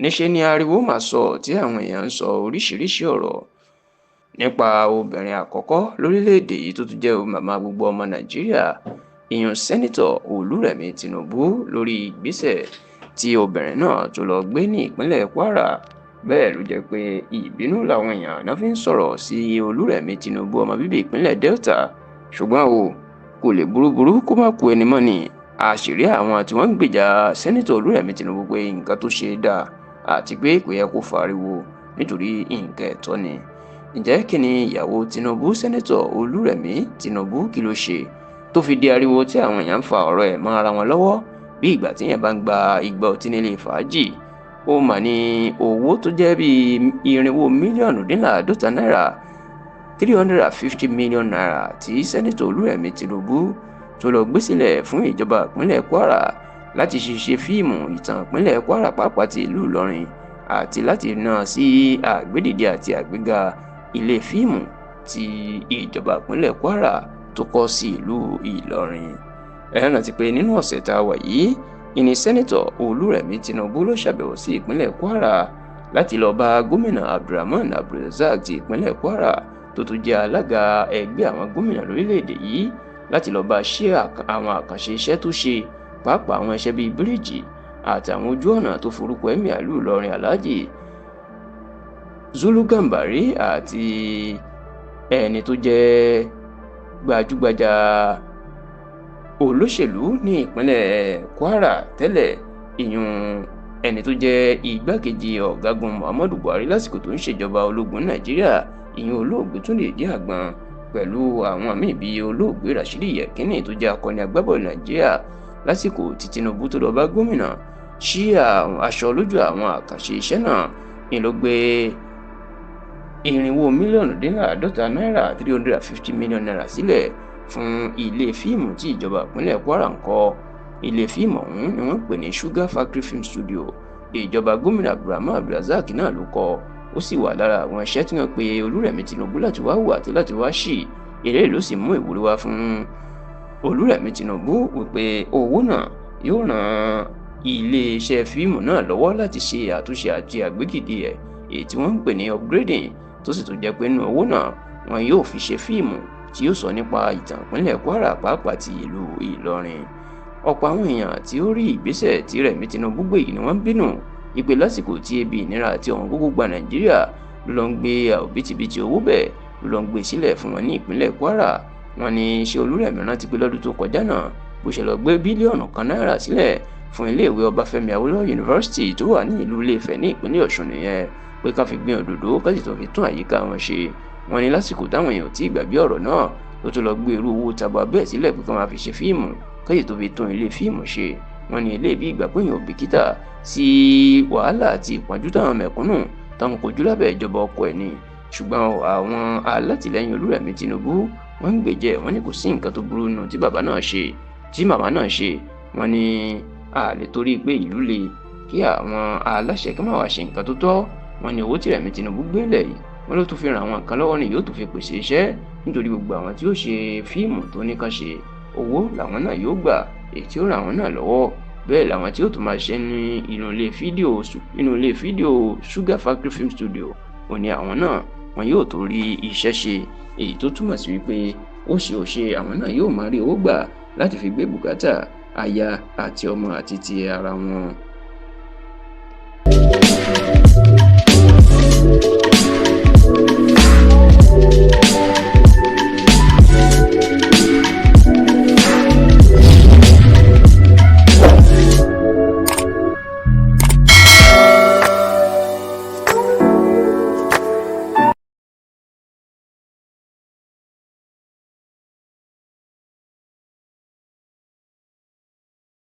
Níṣẹ́ ni ariwo máa sọ tí àwọn èèyàn ń sọ oríṣiríṣiì ọ̀rọ̀ nípa obìnrin àkọ́kọ́ lórílẹ̀‐èdè yìí tó tún jẹ́ màmá gbogbo ọmọ Nàìjíríà, ìyún Sẹ́nitọ̀ Olúrẹ̀mí Tinubu, lórí ìgbésẹ̀ tí obìnrin náà tó lọ gbé ní ìpínlẹ̀ Kwara. Bẹ́ẹ̀ ló jẹ́ pé ìbínú làwọn èèyàn náà fi ń sọ̀rọ̀ sí Olúrẹ̀mí Tinubu, ọmọ bíbí ìpínlẹ̀ Delta. Ṣùgbọ́n o kò lè burúburú kó má ku ẹni mọ́ ni àṣírí àwọn tí wọ́n ń gbèjà Sẹ́nitọ̀ Olúrẹ̀mí Tinubu pé nǹkan tó ṣe dáa àti pé kò yẹ kó fariwo nítorí nǹkan ẹ̀tọ́ ni. Ǹjẹ́ kí ni ìyàwó Tinubu, Sẹ́nitọ̀ Olúrẹ̀mí Tinubu, kí ló ṣe tó fi di ariwo tí àwọn èèyàn ń fa ọ̀rọ̀ ẹ̀ mọ́ ara wọn lọ́wọ́ bí ìgbà tí èèyàn bá ń gba igba ọtí nílé fàájì? Ó mà ní owó tó jẹ́ bíi irinwó mílíọ̀nù dínláàádọ́ta náírà, ₦350 million, tí Sẹ́nitọ̀ Olúrẹ̀mí Tinubu tó lọ gbé sílẹ̀ fún ìjọba ìpínlẹ̀ Kwara láti ṣe fíìmù ìtàn ìpínlẹ̀ Kwara, pàápàá ti ìlú Ìlọrin, àti láti ná sí àgbédìde àti àgbéga ilé fíìmù tí ìjọba ìpínlẹ̀ Kwara tó kọ́ sí ìlú Ìlọrin. Ẹ rántí pé nínú ọ̀sẹ̀ tá a wà yìí ìní Sẹ́nitọ̀ Olúrẹ̀mí Tinubu ló ṣàbẹ̀wò sí ìpínlẹ̀ Kwara láti lọ bá gómìnà Abdulrahman Abdulrazak ti ìpínlẹ̀ Kwara, tó tún jẹ́ alága ẹgbẹ́ àwọn gómìnà lórílẹ̀‐èdè yìí, láti lọ bá ṣe àwọn àkànṣe iṣẹ́ tó ṣe, pàápàá àwọn iṣẹ́ bíi bíríìjì àtàwọn ojú ọ̀nà tó forúkọ Emir ìlú Ìlọrin, Alhaji Zulu Gambari, àti ẹni tó jẹ́ gbajúgbajà olóṣèlú ní ìpínlẹ̀ Kwara tẹ́lẹ̀, ìyún ẹni tó jẹ́ igbákejì ọ̀gágun Muhammadu Buhari lásìkò tó ń ṣèjọba ológun Nàìjíríà, ìyún olóògbé Túndé Ìdíàgbọn, pẹ̀lú àwọn míì bíi olóògbé Rashidi Yekini tó jẹ́ akọni agbábọ́ọ̀lù Nàìjíríà. Lásìkò tí Tinubu tó lọ bá gómìnà ṣí aṣọ lójú àwọn àkànṣe iṣẹ́ náà ni ló gbé irinwó mílíọ̀nù dínláàádọ́ta náírà, ₦350 million, sílẹ̀ fún ilé fíìmù tí ìjọba ìpínlẹ̀ Kwara ń kọ́. Ilé fíìmù ọ̀hún ni wọ́n ń pè ní Sugar Factory Film Studio. Ìjọba gómìnà Abdulrahman Abdulrazak náà ló kọ́, ó sì wà lára àwọn iṣẹ́ tí wọ́n pe Olúrẹ̀mí Tinubu láti wá wò àti láti wá ṣí. Eré ló sì mú ìwúrí wá fún Olúrẹ̀mí Tinubu wípé owó náà yóò ràn iléeṣẹ́ fíìmù náà lọ́wọ́ láti ṣe àtúnṣe àti àgbégìdì ẹ̀, èyí tí wọ́n ń pè ní upgrading, tó sì tún jẹ́ pé nínú owó náà wọn yóò fi ṣe fíìmù tí yóò sọ nípa ìtàn ìpínlẹ̀ Kwara, pàápàá ti ìlú Ìlọrin. Ọ̀pọ̀ àwọn èèyàn tí ó rí ìgbésẹ̀ tí Rẹ̀mí Tinubu gbé yìí ni wọ́n ń bínú ìpè lásìkò tí ebi, ìnira àti ọ̀wọ́n gógó gba Nàìjíríà, ló lọ ń gbé òbítíbitì owó bẹ́ẹ̀, ló lọ ń gbé sílẹ̀ fún wọn ní ìpínlẹ̀ Kwara. Wọ́n ní ṣé Olúrẹ̀mí rántí pé lọ́dún tó kọjá náà, bó ṣe lọ gbé bílíọ̀nù 1 náírà sílẹ̀ fún iléèwé Ọbáfẹ́mi Awólọ́wọ̀ University tó wà ní ìlú Ilé-Ifẹ̀ ní ìpínlẹ̀ Ọ̀ṣun nìyẹn, pé ká fi gbin òdòdó, ká sì tó fi tún àyíká wọn ṣe? Wọ́n ní lásìkò táwọn èèyàn tí ìgbàgbé ọ̀rọ̀ náà, ló tún lọ gbé irú owó tabua bẹ́ẹ̀ sílẹ̀ pé ká máa fi ṣe fíìmù, ká sì tó fi tún ilé fíìmù ṣe. Wọ́n ní ilé bí ìgbà pé èèyàn ò bìkítà sí wàhálà àti ìpọ́njú táwọn mẹ̀kúnnù táwọn kojú lábẹ́ ìjọba ọkọ ẹ̀ ni. Ṣùgbọ́n àwọn alátìlẹyìn Olúrẹ̀mí Tinubu, wọ́n ń gbèjẹ́, wọ́n ní kò sí nǹkan tó burú nù tí bàbá náà ṣe, tí màmá náà ṣe. Wọ́n ní a lè torí pé ìlú le kí àwọn aláṣẹ kí wọ́n wá ṣe nǹkan tó tọ́. Wọ́n ní owó tí Rẹ̀mí Tinubu gbélé yìí, wọ́n ló tún fi ràn àwọn kan lọ́wọ́ ni, yóò tún fi pèsè iṣẹ́, nítorí gbogbo àwọn tí ó ṣe fíìmù tó ní ká ṣe, owó làwọn náà yóò gbà, èyí tí ó ràn àwọn náà lọ́wọ́. Bẹ́ẹ̀ làwọn tí ó tún máa ṣe ní inú ilé fídíò Sugar Factory Film Studio, òní àwọn náà wọn yóò tó rí iṣẹ́ ṣe, èyí tó túmọ̀ sí wípé ó ṣe ò ṣe, àwọn náà yóò máa rí owó gbà láti fi gbé bùkátà aya àti ọmọ àti ti ara wọn.